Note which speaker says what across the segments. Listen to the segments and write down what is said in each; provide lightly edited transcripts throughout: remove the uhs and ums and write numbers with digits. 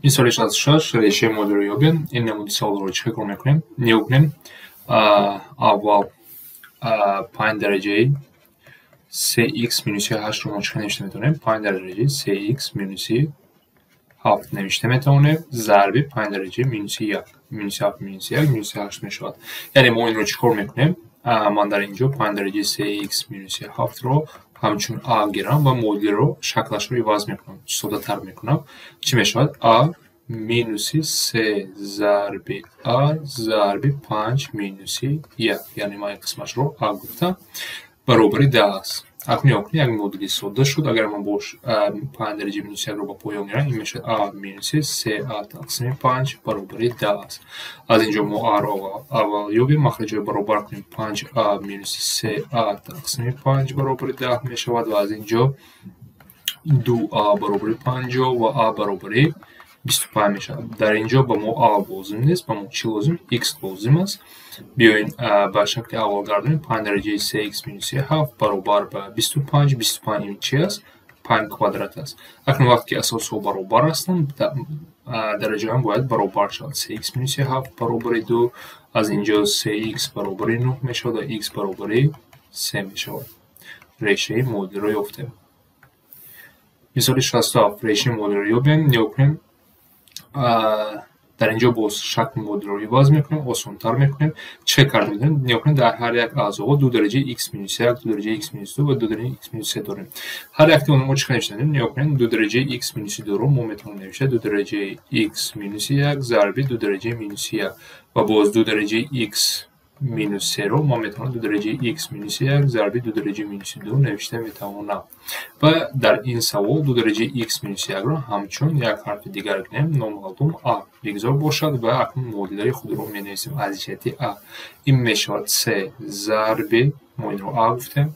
Speaker 1: Мисоли 66, решаи модулро ёбем. Ин намуди саволро чӣ кор мекунем? Нигоҳ кунем. Аввал 5 дараҷаи 3x минуси 8-ро мо чӣ навишта метавонем? 5 дараҷаи 3x минуси 7 навишта метавонем, зарби 5 дараҷаи минуси 1. Минуси 7 минуси 1 минуси 8 мешавад. Яъне мо инро чӣ кор мекунем? Ман дар ин ҷо 5 дараҷаи 3x минуси 7-ро ҳамчун а гирам ва модулро шаклашро иваз мекунам, соддатар мекунам. Чӣ мешавад? А минуси се зарби а зарби 5 минуси 1. Яъне ман ин қисмашро а гуфтам, баробари 10 аст. Акнун нигоҳ кунед, як модули содда шуд. Агар ман бош 5 дараҷаи минуси 1-ро ба поён гирам, ин мешавад а минуси се а тақсими 5 баробари 10 аст. Аз ин ҷо мо а-ро аввал ёбем, махраҷҳоро баробар кунем. 5 а минуси се а тақсими 5 баробари 10 мешавад ва аз ин ҷо 2 а баробари 50 ва а баробари 25 мешавад. Дар ин ҷо ба мо а лозим нест, ба мо чӣ лозим? X лозим аст. Биёем, ба шакли аввал гардонем. 5 дараҷаи 3x минуси 7 баробар ба 25. 25 ин чи аст? 5 квадрат аст. Акнун вақте ки асосҳо баробар ҳастанд, дараҷаҳам бояд баробар шавад. 3x минуси 7 баробари 2. Аз ин ҷо 3x баробари 9 мешавад ва x баробари 3 мешавад. Решаи модулро ёфтем. Мисоли 67, решаи модулро ёбем. Нигоҳ кунем, дар ин ҷо боз шакли модулро иваз мекунем, осонтар мекунем. Чӣ карда метавонем? Нигоҳ кунед, дар ҳар як аъзоҳо 2 дараҷаи x минус 1, 2 дараҷаи x минус 2 ва 2 дараҷаи x минус 3 дорем. Ҳар якти онро мо чӣ навишта метавонем? Нигоҳ кунед, 2 дараҷаи x минуси 2-ро мо метавонем навишта 2 дараҷаи x минуси 1 зарби 2 дараҷаи минуси 1 ва боз 2 дараҷаи x минус 3-ро ман метавонам 2 дараҷаи x минуси 1 зарби 2 дараҷаи минуси 2 навишта метавонам. Ва дар ин савол 2 дараҷаи x минуси 1-ро ҳамчун як ҳарфи дигар гирем, номаълум а бигзор бошад ва акнун муодилаи худро менависем аз ҷиҳати а. Ин мешавад се зарби, мо инро а гуфтем,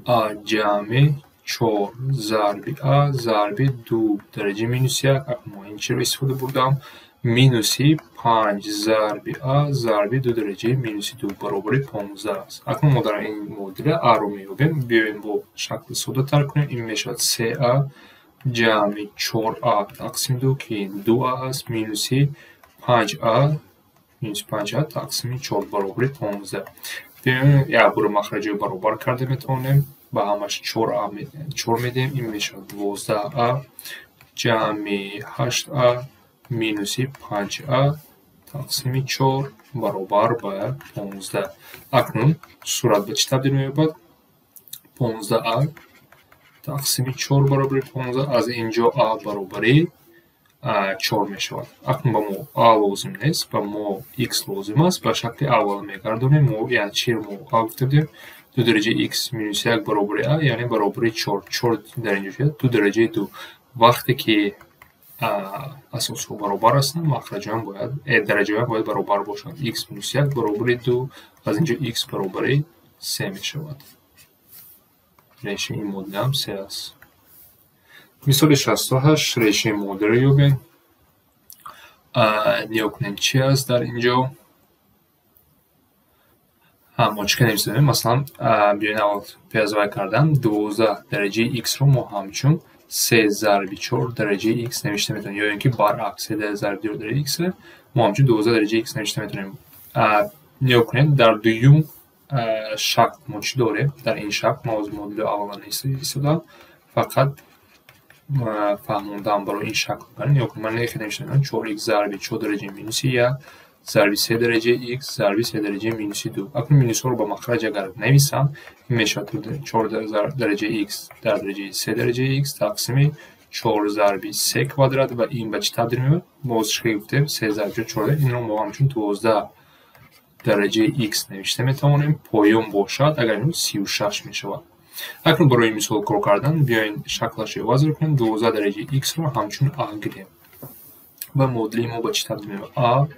Speaker 1: а ҷамъи 4 зарби а зарби 2 дараҷаи минуси 1, акнун мо ин чиро истифода бурдам, минуси 5 зарби а зарби 2 дараҷаи минуси 2 баробари 15 аст. Акнун мо дар ин муодила а-ро меёбем. Биёем, бо шакли соддатар кунем. Ин мешавад се а ҷамъи 4 а тақсими 2, ки 2 а аст, минуси 5 а, минуси 5 а тақсими 4 баробари 15. Биёем, як бора махраҷҳоро баробар карда метавонем. Ба ҳамаш 4 а 4 медиҳем. Ин мешавад 12 а ҷамъи 8 а минуси 5 а тақсими 4 баробар ба 15. Акнун сурат ба чӣ табдил меёбад? 15 а тақсими 4 баробари 15. Аз ин ҷо а баробари 4 мешавад. Акнун ба мо а лозим нест, ба мо x лозим аст. Ба шакли аввал мегардонем. Мо яъне чиро мо а гуфта будем? 2 дараҷаи x минуси 1 баробари а, яъне баробари 4. 4 дар ин ҷо шуд 2 дараҷаи 2. Вақте ки асосҳо баробар ҳастанд, махраҷҳоям бояд, дараҷаҳоям бояд баробар бошанд. X минус 1 баробари 2. Аз ин ҷо x баробари 3 мешавад. Решаи ин модулам 3 аст. Мисоли 68, решаи модулро ёбем. Нигоҳ кунем, чӣ аст дар ин ҷо. Мо чӣ нависем? Масалан, биёед, аввал пеш кардан 12 дараҷаи x-ро мо ҳамчун се зарби 4 дараҷаи x навишта метавонем, ё ин ки баръакс, се зарби 4 дараҷаи x мо ҳамчун 12 дараҷаи x навишта метавонем. Нигоҳ кунед, дар дуюм шакл мо чӣ дорем? Дар ин шакл мо ҳозир модули аввала истодам, фақат фаҳмондан барои ин шакл. Нигоҳ кунед, ман нехе навишта метавонам: 4 x зарби 4 дараҷаи минуси 1 зарби се дараҷаи x зарби се дараҷаи минуси 2. Акнун минусҳоро ба махраҷ агар нависам, ин мешавад 4 дараҷаи x дар дараҷаи се дараҷаи x тақсими 4 зарби се квадрат. Ва ин ба чӣ табдил меёбад? Боз чӣ гуфтем? Се зарби 4, инро мо ҳамчун 12 дараҷаи x навишта метавонем. Поён бошад, агар 36 мешавад. Акнун барои мисол кор кардан, биёед, шаклашро иваз кунем. 12 дараҷаи x-ро ҳамчун а гирем ва модули мо ба чӣ табдил меёбад? А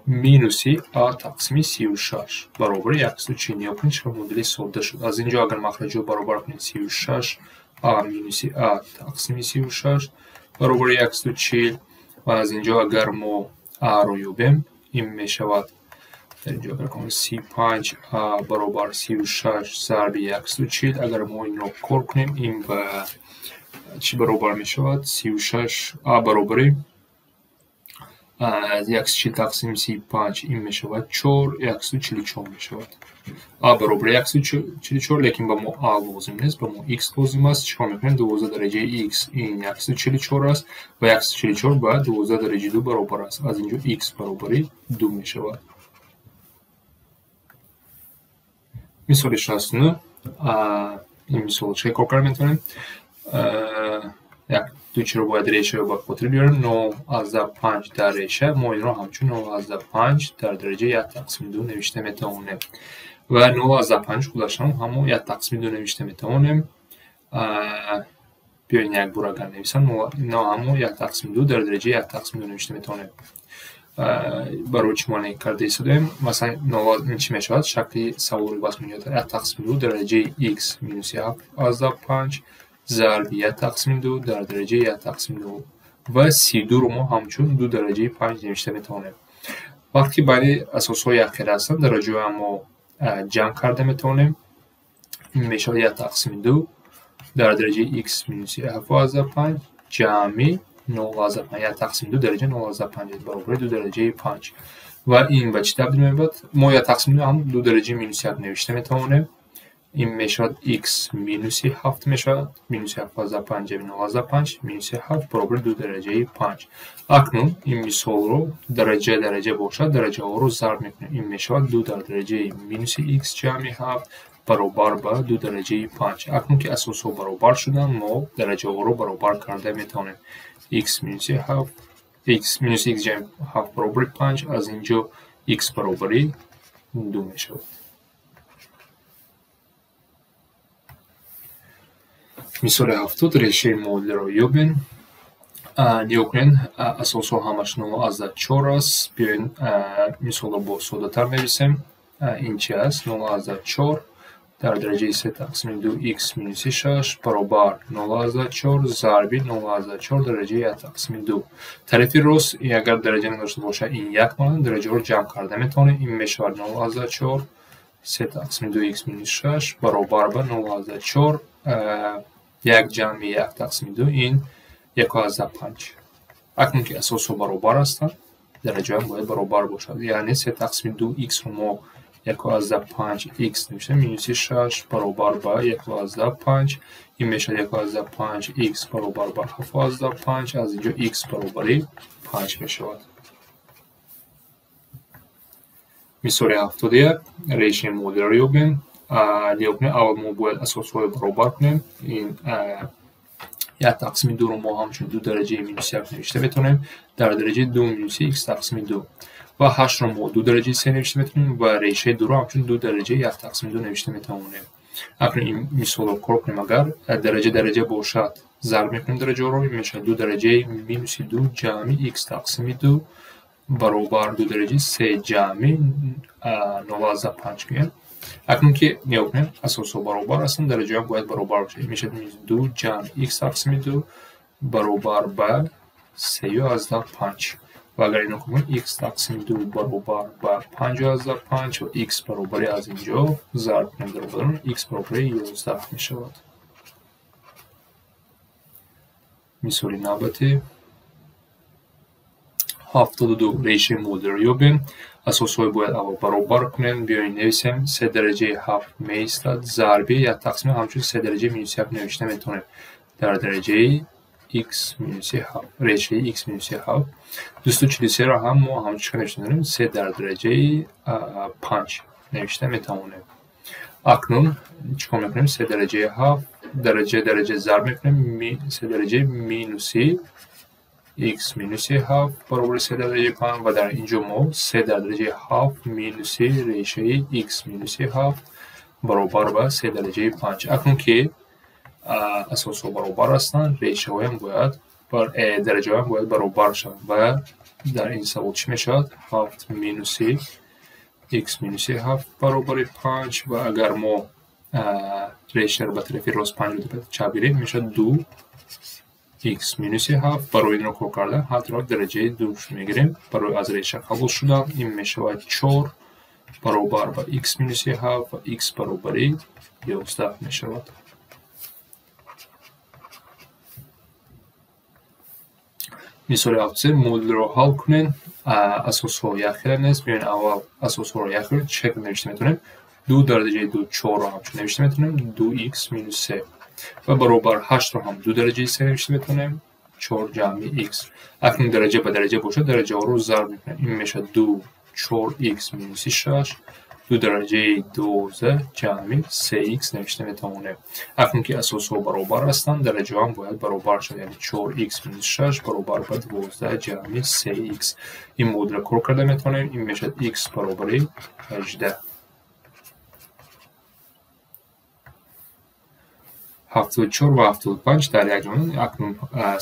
Speaker 1: минуси а тақсими 36 баробари 140. Нигоҳ кунед, чӣ модули содда шуд. Аз ин ҷо агар махраҷҳо баробар кунем, 36 а минуси а тақсими 36 баробари 140. Ва аз ин ҷо агар мо а-ро ёбем, ин мешавад, дар ин ҷо агар кунем, 35 а баробар 36 зарби 140. Агар мо инро кор кунем, ин ба Чӣ баробар мешавад? 36 а баробари 140 тақсими 35 ин мешавад 4, 144 мешавад. А баробари 144, лекин ба мо а лозим нест, ба мо x лозим аст. Чӣ кор мекунем? 12 дараҷаи x ин 144 аст ва 144 ба 12 дараҷаи 2 баробар аст. Аз инҷо x баробари 2 мешавад. Мисоли 69. Ин мисолро чӣ кор карда метавонем? Як ду чиро бояд решаро ба хотир биёрем. 0,5 дар реша, мо инро ҳамчун 0,5 дар дараҷаи 1 тақсими 2 навишта метавонем. Ва 0,5 худашам ҳамон 1 тақсими 2 навишта метавонем. Биёед як бор агар нависам, ҳамон 1 тақсими 2 дар дараҷаи 1 тақсими 2 навишта метавонем. Барои чӣ мо ин карда истодаем? Масалан, ин чӣ мешавад? Шакли саволро иваз мекунем. 1 тақсими 2 дараҷаи x минус 1,5 зарби 1 тақсими 2 дар дараҷаи 1 тақсими 2 ва 32-ро мо ҳамчун 2 дараҷаи 5 навишта метавонем. Вақте ки байни асосҳо якхела ҳастанд, дараҷаҳоям мо ҷамъ карда метавонем. Ин мешавад 1 тақсими 2 дар дараҷаи x минус 1,5 ҷамъи 0,5, 1 тақсими 2 дараҷа 0,5 баробари 2 дараҷаи 5. Ва ин ба чӣ табдил меёбад? Мо 1 тақсими 2 ҳам 2 дараҷаи минус 1 навишта метавонем. Ин мешавад x минуси 7 мешавад, минуси 7,5 ҷамъи 0,5 минуси 7 баробари 2 дараҷаи 5. Акнун ин мисолро дараҷа дараҷа бошад, дараҷаҳоро зарб мекунем. Ин мешавад 2 дар дараҷаи минуси x ҷамъи 7 баробар ба 2 дараҷаи 5. Акнун ки асосҳо баробар шуданд, мо дараҷаҳоро баробар карда метавонем. X минуси 7, x минуси x ҷамъи 7 баробари 5, аз инҷо x баробари 2 мешавад. Мисоли 70, решаи муодиларо ёбем. Нигоҳ кунед, асосҳо ҳамаш 0,4 аст. Биёед мисолро боз соддатар нависем. Ин чи аст? 0,4 дар дараҷаи 3 тақсими 2 x минуси 6 баробар 0,4 зарби 0,4 дараҷаи 1 тақсими 2. Тарафи рост агар дараҷа надошта бошад, ин як монанд, дараҷаҳоро ҷамъ карда метавонем. Ин мешавад 0,4 3 тақсими 2 x минус 6 баробар ба 0,4 1 ҷамъи 1 тақсими 2 ин 1,5. Акнун ки асосҳо баробар ҳастанд, дараҷаҳоям бояд баробар бошад. Яъне 3 тақсими 2 x-ро мо 1,5 x навиштем, минуси 6 баробар ба 1,5, ин мешавад 1,5 x баробар ба 7,5, аз инҷо x баробари 5 мешавад. Мисоли 71, решаи муодиларо ёбем. Нигоҳ кунед, аввал мо бояд асосҳоро баробар кунем. Ин 1 тақсими 2-ро мо ҳамчун 2 дараҷаи минус 1 навишта метавонем, дар дараҷаи 2 минуси x тақсими 2. Ва 8-ро мо 2 дараҷаи 3 навишта метавонем ва решаи 2-ро ҳамчун 2 дараҷаи 1 тақсими 2 навишта метавонем. Акнун ин мисолро кор кунем, агар дараҷа дараҷа бошад, зарб мекунем дараҷаҳоро, ин мешавад 2 дараҷаи минуси 2 ҷамъи x тақсими 2 баробар 2 дараҷаи 3 ҷамъи 0,5 гӯем. Акнун ки нигоҳ кунем, асосҳо баробар ҳастанд, дараҷаҳо бояд баробар бошад. Ин мешавад минус 2 ҷамъи x тақсими 2 баробар ба 3,5. Ва агар инро кунем, x тақсими 2 баробар ба 5,5 ва x баробари аз инҷо зарб кунем баробарон, x баробари 11 мешавад. Мисоли навбатӣ 72, решаи муодиларо ёбем. Асосҳои бояд аввал баробар кунем. Биёед нависем 3 дараҷаи 7 меистад зарби 1 тақсими ҳамчун 3 дараҷаи минус 1 навишта метавонем дар дараҷаи x минуси 7, решаи x минуси 7. 243-ро ҳам мо ҳамчун навишта метавонем 3 дар дараҷаи 5 навишта метавонем. Акнун чӣ кор мекунем? 3 дараҷаи 7 дараҷа дараҷа зарб мекунем, 3 дараҷаи минуси x минуси 7 баробари 3 дар дараҷаи 5 ва дар инҷо мо 3 дар дараҷаи 7 минуси решаи x минуси 7 баробар ба 3 дараҷаи 5. Акнун ки асосҳо баробар ҳастанд, решаҳоям бояд дараҷаҳоям бояд баробар шаванд ва дар ин савол чӣ мешавад? 7 минуси x минуси 7 баробари 5 ва агар мо решаро ба тарафи рост 5 ба чап гирем, мешавад 2 x минуси 7. Барои инро кор кардан ҳатро дараҷаи 2 мегирем. Барои аз реша қабул шудан ин мешавад 4 баробар ба x минуси 7 ва x баробари 11 мешавад. Мисоли 73 модулро ҳал кунед. Асосҳо якхела нест. Биёед аввал асосҳоро якхела чек навишта метавонем. 2 дар дараҷаи 2 4-ро ҳамчун навишта метавонем, 2x минус 3 ва баробар 8-ро ҳам 2 дараҷаи 3 навишта метавонем, 4 ҷамъи x. Акнун дараҷа ба дараҷа бошад, дараҷаҳоро зарб мекунем. Ин мешавад 2 4x минуси 6, 2 дараҷаи 12 ҷамъи 3x навишта метавонем. Акнун ки асосҳо баробар ҳастанд, дараҷаҳо ҳам бояд баробар шавад, яъне 4x минус 6 баробар ба 12 ҷамъи 3x. Ин модулро кор карда метавонем. Ин мешавад x баробари 18. 74 ва 75 дар як ҷо. Акнун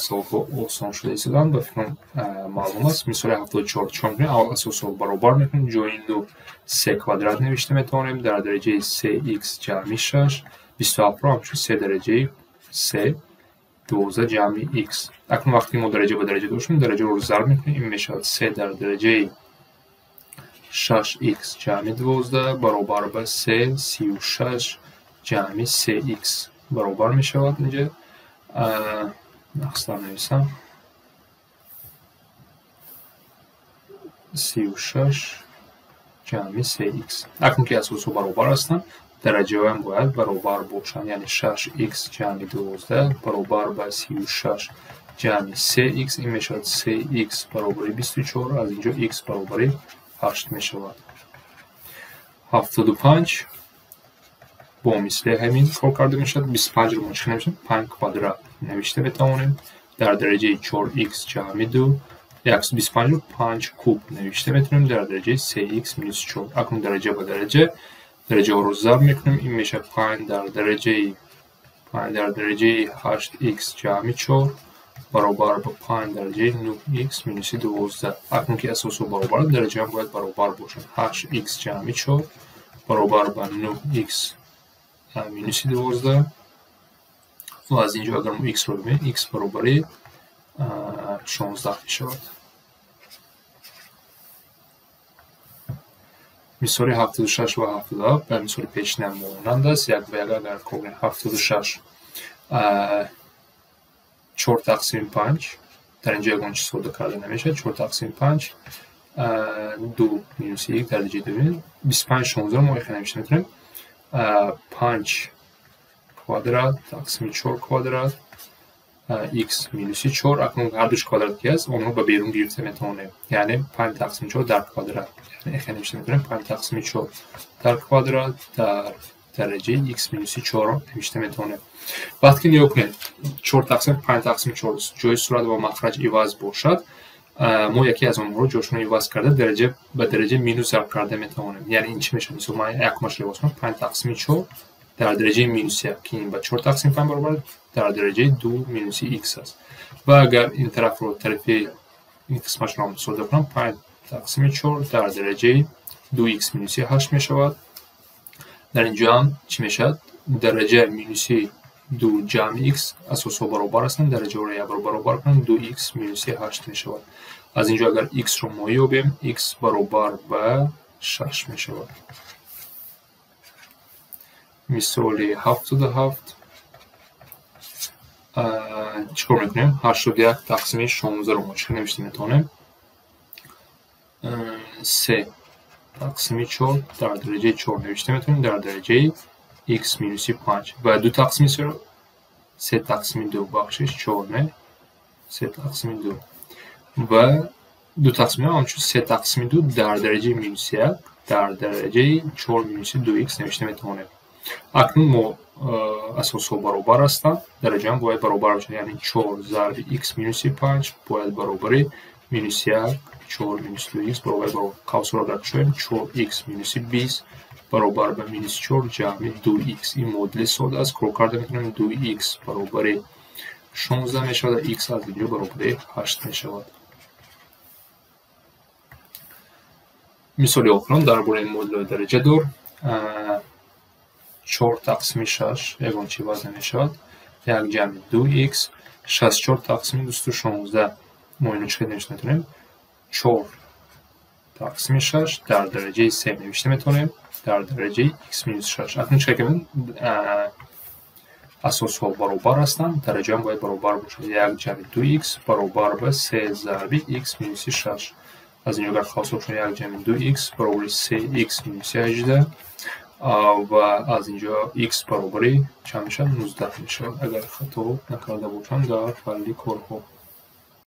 Speaker 1: саволҳо осон шуда истоданд, ба фикрам маълум аст. Мисоли 74 чӣ мекунем? Аввал асосҳо баробар мекунем. Ҷои 9 3 квадрат навишта метавонем дар дараҷаи 3x ҷамъи 6, 27-ро ҳамчун 3 дараҷаи 3 12 ҷамъи x. Акнун вақте мо дараҷа ба дараҷа доштем, дараҷаро зарб мекунем. Ин мешавад 3 дар дараҷаи 6x ҷамъи 12 баробар ба 3 36 ҷамъи 3x баробар мешавад. Инҷа нақстар нависам 36 ҷамъи 3x. Акнун ки асосҳо баробар ҳастанд, дараҷаҳоям бояд баробар бошанд, яъне 6x ҷамъи 12 баробар ба 36 ҷамъи 3x. Ин мешавад 3x баробари 24, аз инҷо x баробари 8 мешавад. 75 бо мисли ҳамин кор карда мешавад. 25-ро мо чӣ навиштем? 5 квадрат навишта метавонем дар дараҷаи 4x ҷамъи 2, 125-ро 5 куб навишта метавонем дар дараҷаи 3x минус 4. Акнун дараҷа ба дараҷа, дараҷаҳоро зарб мекунем. Ин мешавад 5 дар дараҷаи 8x ҷамъи 4 баробар ба 5 дараҷаи 9x минуси 12. Акнун ки асосҳо баробаранд, дараҷаҳам бояд баробар бошанд. 8x ҷамъи 4 баробар ба 9x минуси 12. Ва аз инҷо агар мо x-ро бибинем, x баробари 16 мешавад. Мисоли 76 ва 77 ба мисоли пешина монанд аст. Як ба як агар кор кунем, 76 4 тақсими 5, дар инҷо ягон чиз сода карда намешавад. 4 тақсими 5 2 минуси 1 дар дараҷаи 2 25 16-ро мо ихе навишта метавонем. 5 квадрат тақсими 4 квадрат x минуси 4. Акнун ҳар душ квадрат ки аст, онро ба берун гирифта метавонем, яъне 5 тақсими 4 дар квадрат, яъне эхе навишта метавонем 5 тақсими 4 дар квадрат дар дараҷаи x минуси 4-ро навишта метавонем. Вақте ки нигоҳ кунед, 4 тақсими 5 тақсими 4 ҷои сурат ва махраҷ иваз бошад, мо яке аз онҳоро ҷошонро иваз карда дараҷа ба дараҷа минус зарб карда метавонем. Яъне ин чӣ мешавад? Мисол ман якумашро иваз кунам, 5 тақсими 4 дар дараҷаи минус 1, ки ин ба 4 тақсими 5 баробар дар дараҷаи 2 минуси x аст. Ва агар ин тарафро тарафи ин қисмашро ҳам сода кунам, 5 тақсими 4 дар дараҷаи 2x минуси 8 мешавад. Дар инҷо ҳам чӣ мешавад? Дараҷа минуси 2 ҷамъи x асосҳо баробар ҳастанд, дараҷаҳоро як бор баробар кунам, 2x минуси 8 мешавад. Аз инҷо агар x-ро мо ёбем, x баробар ба 6 мешавад. Мисоли 77 чӣ кор мекунем? 81 тақсими 16-ро мо чӣ навишта метавонем? 3 тақсими 4 дар дараҷаи 4 навишта метавонем дар дараҷаи x минуси 5 ва 2 тақсими 3 3 тақсими 2, бахшиш 4 не, 3 тақсими 2 ва 2 тақсими 2 ҳамчун 3 тақсими 2 дар дараҷаи минуси 1 дар дараҷаи 4 минуси 2x навишта метавонем. Акнун мо асосҳо баробар ҳастанд, дараҷаам бояд баробар бошад, яъне 4 зарби x минуси 5 бояд баробари минуси 1 4 минус 2x баробар қавсро агар кушоем 4x минуси 20 баробар ба минус 4 ҷамъи 2x. Ин модули сода аст, кор карда метавонем. 2x баробари 16 мешавад ва x аз инҷо баробари 8 мешавад. Мисоли охирон дар бораи модулҳои дараҷадор. 4 тақсими 6 ягон чи иваз намешавад, 1 ҷамъи 2x 64 тақсими 216. Мо ино чӣ хел навишта метавонем? 4 тақсими 6 дар дараҷаи 3 навишта метавонем дар дараҷаи x минус 6. Акнун чӣ кардем? Асосҳо баробар ҳастанд, дараҷаам бояд баробар бошад. Як ҷамъи ду х баробар ба се зарби х минуси шаш. Аз инҷо агар халос бошад, як ҷамъи ду х баробари се х минуси 18 ва аз инҷо х баробари чанд мешавад? 19 мешавад, агар хато накарда бошам дар ҳалли корҳо.